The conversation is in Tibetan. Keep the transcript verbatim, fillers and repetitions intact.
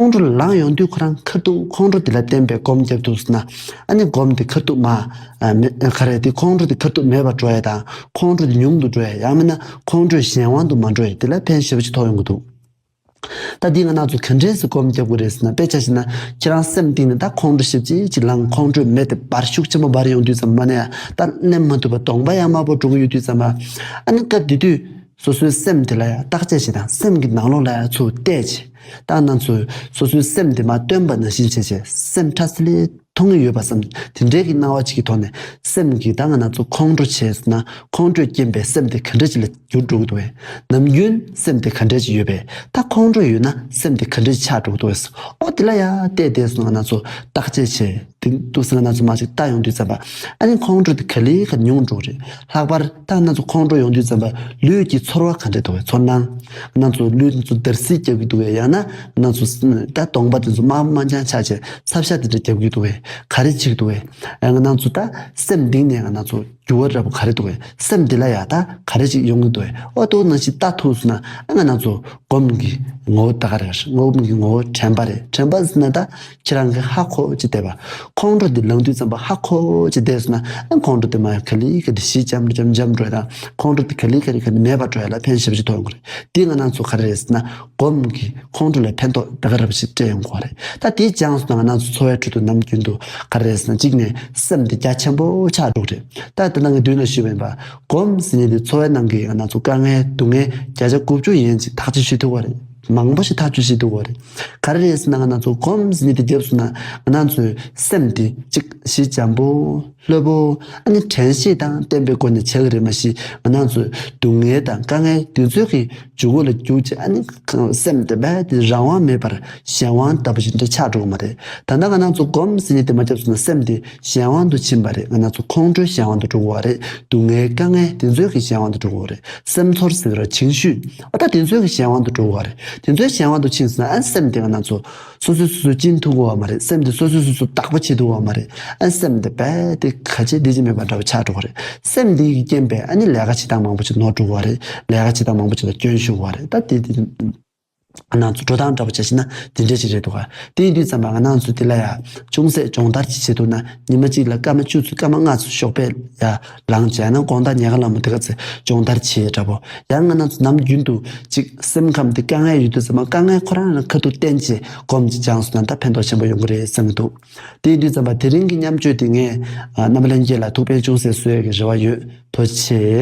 ཁོང་ཁྲོ་ལངས་ཡོང་དུས་ཁོ་རང་ཁ་ཐུག་ཁོང་ཁྲོ་དེ་ལ་བརྟེན་པའི་སྒོམ་རྒྱབ་ཐུབ་སོང་ན། ཨ་ནི་སྒོམ་དེ་ཁ་ཐུག་མ་ཨ་མེ་ག་རེ་དེ་ཁོང་ཁྲོ་དེ་ཁ་ཐུག་མེད་པར་འགྲོ་ཡ་དང་། ཁོང་ཁྲོ་དེ་ཉུང་དུ་འགྲོ་ཡ། ཡང་མིན་ན་ཁོང་ཁྲོས་གཞན་དབང་དུ་མ་འགྲོ་ཡ། དེ་ལ་ཕན་ཞེ་པོ་ཅིག་ཐོགས་ཡོང་གི་འདུག། ད་འདི་ང་རང་ཚོ་ག་འདྲས་སེ་སྒོམ་རྒྱབ་དགོས་རེད་ཟེར་ན། དཔེ་ཆ་བཞག་ན་ཁྱེད་རང་སེམས་གཏིང་ནས་ད་ཁོང་ཁྲོ་ཞེ་པོ་ཅིག་ཅིག་ལངས། ཁོང་ཁྲོའི་མེ་དེ་འབར་ཤུགས་ཆེན་པོ་འབར་ཡོང་དུས་ཙམ་པ་ནས་ད་མནན་མ་ཐུབ་པ་གདོང་པ་ཡང་དམར་པོ་འགྲོ་གི་ཡོད་དུས་ཙམ་པ། ཨ་ནི་སྐབས་དེ་དུས་སོ་སོའི་སེམས་དེ་ལ་ཡང་བརྟག་དཔྱད་བྱེད་དང་། སེམས་ཀྱི་ནང་ལོགས་ལ་ཡང་ཚུར་བལྟས་བྱེད། ད་ང་རང་ཚོས་སོ་སོའི་སེམས་དེ་མར་བཏོན་པ་ནང་བཞིན་བྱས་བྱས། སེམས་ཁྲ་སིལ་ལེ་མཐོང་གི་ཡོད་པ་བསམ། དེ་འདྲའི་གི་སྣང་བ་ཅིག་གི་ཐོག་ནས་སེམས་ཀྱིས་ད་ང་རང་ཚོ་ཁོང་ཁྲོ་བྱས་སོང་ན། ཁོང་ཁྲོས་རྐྱེན་པས་སེམས་དེ་ག་འདྲ་ཅིག་ལ་འགྱུར་འགྲོ་གི་འདུག་བས། ནམ་རྒྱུན་སེམས་དེ་ག་འདྲ་ཅིག་ཡོད་པས། ད་ཁོང་ཁྲོ་ཡོད་ན་སེམས་དེ་ག་འདྲ་ཅིག་ཆགས་འགྲོ་གི་འདུག་བས། ཨོ་དེ་ལ་ཡ་བལྟས་བལྟས་སོང་ན་ང་རང་ཚོ་བརྟག་དཔྱད་བྱས། དེ་འདུག་སེ་ང་རང་ཚོ་མར་ཅིག་བལྟ་ཡོང་དུས་ཙམ་པ། ཨ་ནི་ཁོང་ཁྲོ་དེ་ག་ལེ་ག་ཉུང་འགྲོ་གི་རེད། ལྷག་པར་ད་ང་རང་ཚོ་ཁོང་ཁྲོ་ཡོང་དུས་ཙམ་པ་ལུས་ཀྱི་ཚོར་བ་ག་འདྲ་འདུག་བས། ཚོར་སྣང་། ང་རང་ཚོ་ལུས་ཚོ་འདར་སིག་རྒྱག་གི་འདུག་བས། ཡང་ན་ང་རང་ཚོ་ད་གདོང་པ་དེ་ཚོ་དམར་པོ་དམར་རྐྱང་ཆགས་བྱས་ཚབ་ཤ་དེ་འདྲ་རྒྱབ་ཀྱི་འདུག་བས། ག་རེ་བྱེད་ཀྱི་འདུག་བས། ང་རང་ཚོ་ད་སེམས་གཏིང་ནས་ང་རང་ཚོ་འགྱུར་བ་འདྲ་པོ་ག་རེ་འདུག་བས། སེམས་འདི་ལ་ཡ་ད་ག་རེ་ཅིག་ཡོང་གི་འདུག་བས། ཨོ་དེ་ནང་བཞིན་ལྟ་ཐུབ་སོང་ན། ཨ་ང་རང་ཚོ་སྒོམ་གྱི་ངོ་བོ་ད་ག་རེ་རེད། སྒོམ་གྱི་ངོ་བོ་དྲན་པ་རེད། དྲན་པ་ཟེར་ན་ད་ཁྱེད་རང་གིས་ཧ་གོ་ཅིག་བསྡད་པ། ཁོང་ཁྲོ་འདི་ལངས་དུས་ཙམ་པ་ཧ་གོ་ཅིག་བསྡད་སོང་ན། ཨ་ཁོང་ཁྲོ་དེ་མར་ག་ལེ་ག་ལེ་ཞི་འཇམ་འཇམ་འཇམ་འགྲོ་ཡ་དང་། ཁོང་ཁྲོ་དེ་ག་ལེ་ག་ལེ་ག་ལེ་མེད་པར་འགྲོ་ཡ་ལ་ཕན་ཞེ་པོ་ཅིག་ཐོགས་ཡོང་གི་རེད། དེ་ང་རང་ཚོ་ག་རེ་རེད་ཟེར་ན། སྒོམ་གྱིས་ཁོང་ཁྲོ་ལ་ཕན་ཐོགས་ད་ག་རེ་རེད་པ་ཞིག་སྤྲད་ཡོང་གི་རེད། ད་དེ་སྦྱངས་སོང་ན་ང་རང་ཚོ་འཚོ་བའི་ཁྲོད་དུ་ནམ་རྒྱུན་དུ་ག་རེ་རེད་ཟེར་ན། གཅིག་ནས་སེམས་དེ་རྒྱ་ཆེན་པོ་ཆགས་འགྲོ་གི་རེད། ད་དེ་ནང་གི་མདུན་ལ་ཞུས་པ་ཡིན་པ། སྒོམ་ཟེར་མཁན་དེ་འཚོ་བའི་ནང་གི་ང་རང་ཚོ་དཀའ་ངལ་སྡུག་བསྔལ་བརྒྱ་ཆ་དགུ་བཅུ་ཡན་ཅིག་ཐག་གཅོད་བྱེད་ཐུབ་པ་རེད། མང་པོ་ཞིག་ཐག་གཅོད་བྱེད་ཐུབ་པ་རེད། ག་རེ་རེད་ཟེར་ན། ང་རང་ཚོ་སྒོམ་ཟེར་མཁན་དེ་བརྒྱབ་སོང་ན་ང་རང་ཚོའི་སེམས་དེ་གཅིག་ཞི་འཇམ་པོ་ལྷོད་པོ། ཨ་ནི་དྲན་ཤེས་དང་ལྡན་པའི་སྒོ་ནས་བྱེད་ཀྱི་རེད། མ་གཞི་ང་རང་ཚོའི་སྡུག་བསྔལ་དང་དཀའ་ངལ་དེ་ཚོའི་གི་འཇུག་སྒོ་ལ་རྒྱུག་བྱས། ཨ་ནི་སེམས་དེ་རྦད་དེ་རང་དབང་མེད་པར་གཞན་དབང་ལྟ་བུ་ཞིག་འདྲ་ཆགས་འགྲོ་གི་མ་རེད། ད་ལྟ་ང་རང་ཚོ་སྒོམ་ཟེར་མཁན་དེ་མ་བརྒྱབ་སོང་ན་སེམས་དེ་གཞན་དབང་དུ་ཕྱིན་པ་རེད། ང་རང་ཚོ་ཁོང་ཁྲོའི་གཞན་དབང་དུ་འགྲོ་གི་ཡོད་རེད། སྡུག་བསྔལ་དཀའ་ངལ་དེ་ཚོའི་གི་གཞན་དབང་དུ་འགྲོ་གི་ཡོད་རེད། སེམས་ཚོར་ཟེར་གི་རེད།情绪། ཨ་ད་དེ་ཚོའི་གི་གཞན་དབང་དུ་འགྲོ་གི་ཡོད་རེད། དེ་ཚོའི་གཞན་དབང་དུ་ཕྱིན་སོང་ན། ཨ་སེམས་དེ་ང་རང་ཚོ་སོ་སོས་སོ་སོ་སྦྱིན་ཐུབ་ཀྱི་ཡོད་མ་རེད། སེམས་དེ་སོ་སོས་སོ་སོ་བདག་པོ་བྱེད་ཐུབ་ཀྱི་ཡོད་མ་རེད། ཨ་སེམས་དེ་རྦད་དེ་ག་བྱེད་འདི་བྱེད་མེད་པ་འདྲ་བོ་ཆགས་འགྲོ་གི་རེད། སེམས་འདི་གི་རྐྱེན་པས་ཨ་ནི་ལས་ཀ་བྱེད་སྟངས་མང་པོ་ཞིག་ནོར་འགྲོ་གི་རེད། ལས་ཀ་བྱེད་སྟངས་མང་པོ་ཞིག་ལ་སྐྱོན་ཞུགས་པ་རེད། ད་དེ་དེ་ང་རང་ཚོ་འགྲོ་སྟངས་འདྲ་པོ་བྱས་ཤེ་ན་དེ་འདྲ་ཞིག་རེད་འདུག་ག། དེ་ཡིན་དུས་ཙམ་པ་ང་རང་ཚོ་དེ་ལ་ཡ་ཅུང་ཟད་སྦྱོང་བརྡར་ཅིག་བྱེད་ཐུབ་ན། ཉི་མ་གཅིག་ལ་སྐར་མ་བཅུ་ཙམ་སྐར་མ་ལྔ་ཙམ་ཞོགས་པ་ཡར་ལངས་བྱས་ན། དགོང་དག་ཉལ་ཁ་ལ་མོ་དེ་ག་ཚོད་སྦྱོང་བརྡར་བྱེད་འདྲ་པོ། ཡང་ང་རང་ཚོ་ནམ་རྒྱུན་དུ་ཅིག་སེམས་ཁམས་དེ་དཀའ་ངལ་ཡོད་དུས་ཙམ་པ་དཀའ་ངལ་ཁོ་རང་ལ་ཁ་ཐུག་བསྟན་བྱས་སྒོམ་ཅིག་སྦྱངས་སོང་ན་ད་ཕན་ཐོགས་ཆེན་པོ་ཡོང་གི་རེད་བསམ་གྱི་འདུག། དེ་ཡིན་དུས་ཙམ་པ་དེ་རིང་གི་མཉམ་སྤྱོད་དེ་ངས་རྣམ་པ་ལྷན་རྒྱས་ལ་ཐུགས་ཕན་ཅུང་ཟད་གསོས་ཡག་གི་རེ་བ་ཡོད། ཐུགས་རྗེ་ཆེ།